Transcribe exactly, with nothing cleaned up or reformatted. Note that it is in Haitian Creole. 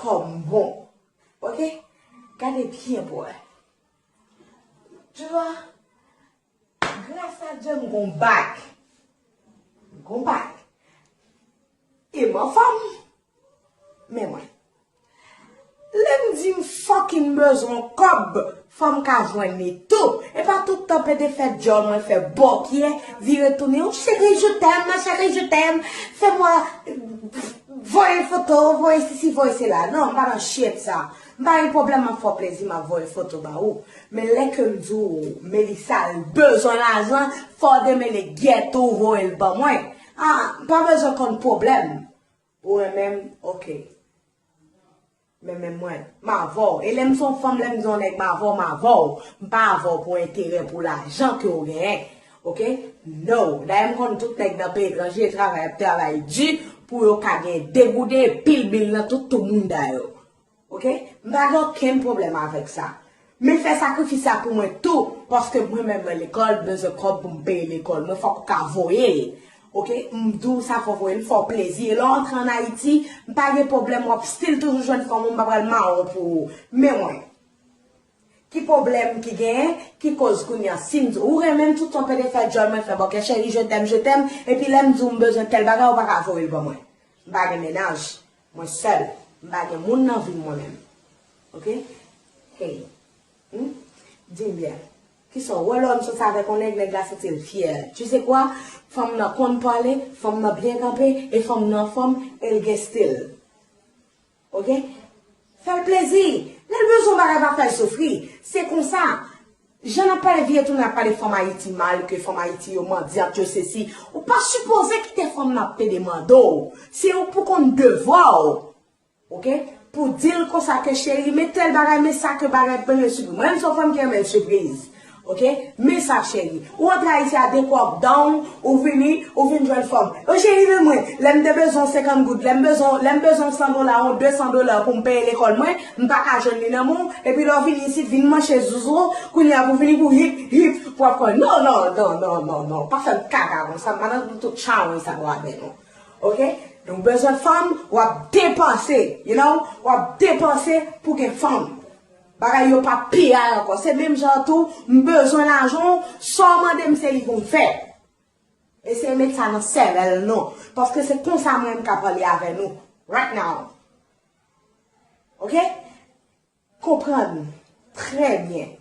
kò m bon. Ok? Gade byen pou wè. Tu vois? Gras a Dye, m gon bag. M gon bag. E m anfòm. Men mwen. Lè m di m fucking bezwen kòb, fò m ka jwenn li tou. E pa tout tan pede fè djòl mwen fè bòkyè, vire tounen, oh chérie, je t'aime, ma chérie, je t'aime. Fè mwen voye foto, voye sisi, voye sela. Non, m pa nan shit sa. M pa gen pwoblèm, m ap fè w plezi, m ap voye foto ba ou. Men lè ke m di w, Melissa, l bezwen lajan, fò w demele gèt ou voye l ban mwen. Ah, m pa bezwen konn pwoblèm. Ou renmen m? Ok. Men menm mwen, m avè w. E lè m se yon fanm, lè m di yon nèg m avè w, m avè w. M pa avè w pou enterè, pou lajan ke w genyen. Ok? No. Dayè m konn tout nèg nan peyi etranje travay, ap travay di pou yo ka gen degouden, pil bil nan tout tou mounda yo. Ok? M pa gen okenn pwoblèm avèk sa. Men fè sakrifis sa pou mwen tou, paske mwen menm mwen lekòl, m bezwen kòb pou m peye lekòl mwen, fòk ou ka voye l. Ok? M di w sa, fò w voye l, fè w plezi. E lè w antre ann Ayiti, m pa gen pwoblèm, w ap still toujou jwenn fanm ou, m pa pral mawon pou ou. Men mwen, ki pwoblèm ki genyen, ki koz kounye a, si m di w, ou renmen m tout tan pede fè djòl mwen fè bòkyè, chérie, je t'aime, je t'aime, epi lè m di w m bezwen tèl bagay, ou pa ka voye l ban mwen. M pa gen mennaj. Mwen sèl. M pa gen moun nan vi m mwen menm. Ok? Hey. Hmm? Di m byen. Kisa w wè lè w soti avèk yon nèg, nèg la santi l fyè? Tu sais quoi? Fanm nan konn pale, fanm nan byen kanpe, e fanm nan anfòm, e l gen stil. Ok? Fè l plezi. Lè l bezwen yon bagay, pa fè l soufri. Se konsa. Jan n ap pale vye tou, n ap pale fanm Ayiti mal, ke fanm Ayiti yo mandyant, yo sesi. Ou pa sipoze kite fanm nan ap pede mande w. Se ou pou konn devwa w. Ok? Pou di l konsa ke cheri, men tèl bagay, men sa ke bagay, men, men sipriz. Mwen, m se yon fanm ki renmen sipriz. Ok? Men sa, cheri. Ou antre Ayiti a de kòb down, ou vini, ou vin jwenn fanm. O cheri, men mwen, lè m te bezwen senkant goud, lè m bezwen, lè m bezwen san dola, yon de san dola pou m peye lekòl mwen, m pa ka jwenn li nan men w, epi lè w vini isit, vin manche zouzou, kounye a pou vini pou hip, hip, pou ap fè, non, non, non, non, non, non, pa fè m kaka konsa, m pa nan tout chawony sa w avè nou. Ok? Donk, bezwen fanm, w ap depanse, you know, w ap depanse pou gen fanm. Bagay yo pa pi ray ankò. Se menm jan tou, m bezwen lajan w, sa w mande m se li pou m fè. Eseye met sa nan sèvèl nou. Paske se konsa mwen m ka pale avè nou. Right now. Ok? Konprann trè byen.